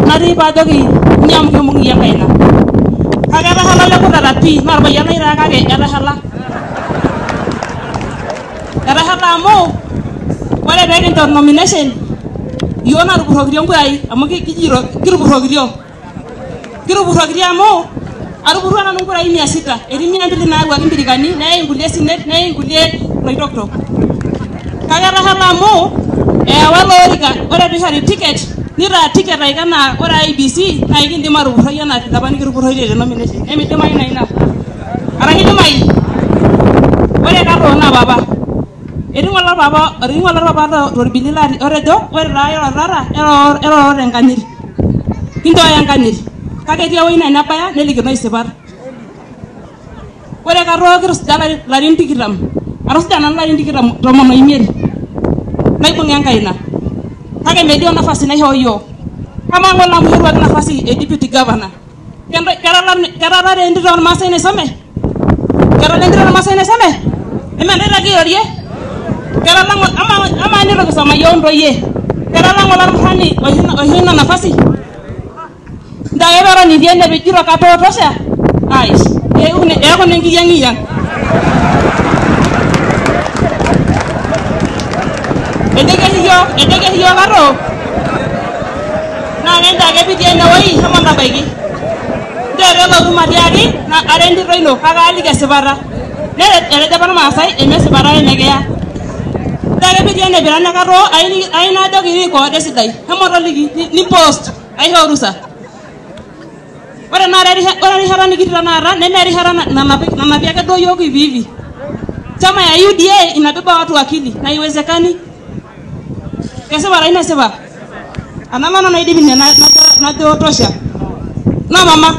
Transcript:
Natii paajoki nyamu kimbung' iyie enkaina. Kake etahala lekutata pii naa orpayian lai taa kake etahala. Etahala amu ore pee kinchor nomination iyiok natupurrokitio nkurai amu kijito kitupurrokitio. Kitupurrokitio amu atupurruo nanu nkurai 600. Etii 200 naayawuaki mbirikani neyai nkulie sinet neyai nkulie Loitoktok. Kake etahala amu eewa ilo orika ore piishori ticket nitaa ticket aiko enaa ore IEBC naa ekindim atupurroi enaa vile apa nikitupurroitie te nomination. Nemidimayu naa ina. Arashu idimayu? Ore katoo naa papa. Etii ng'ole orpapa, etii ng'ole orpapa torbili otejo ore taa irorotata eroro tenkanyit. Kinchooyo enkanyit. Kake etii ewueji naa enebaya nelikinoi isipat. Ore katoo kitusuja ilarin 20. Atusuja nanu ilarin 15 naibung'a enkaina. Kake melio nafasi naishoo yiok. Amaa ng'ole amu ishoruaki nafasi e deputy governor. Ketala entito ormaasai naisome? Ketala entito ormaasai naisome? Eme ntae taa kirorie? Ketala amaa neitu kisoma yiok ntoyie? Ketala ng'ole ormurrani oisho ina nafasi? Ntae ake peetoni tiene pejito katoo tosha? Aish, eeku nenkiyang'iyang'. Ejoki oshi yiok, ejoki oshi yiok katoo naa kenchoo ake pitii enewueji shomo ntabaiki. Nchoo peelotu matiaki ara entito ino kake aaliki esipata. Etejo apa irmaasai emesipata ake mekiya. Nchoo ake pitii ene pira nekatoo ayieu najoki record esidai. Shomo toliki nipost aisho orusa. Ore ore erishata nikitii tenakata neme erishata nanapi ake duo yiok hivi hivi. Chama ya UDA inabeba watu akili na haiwezekani. Kesipa taa mesipa? Anaa nanu naidip ine najo tosha. No mama.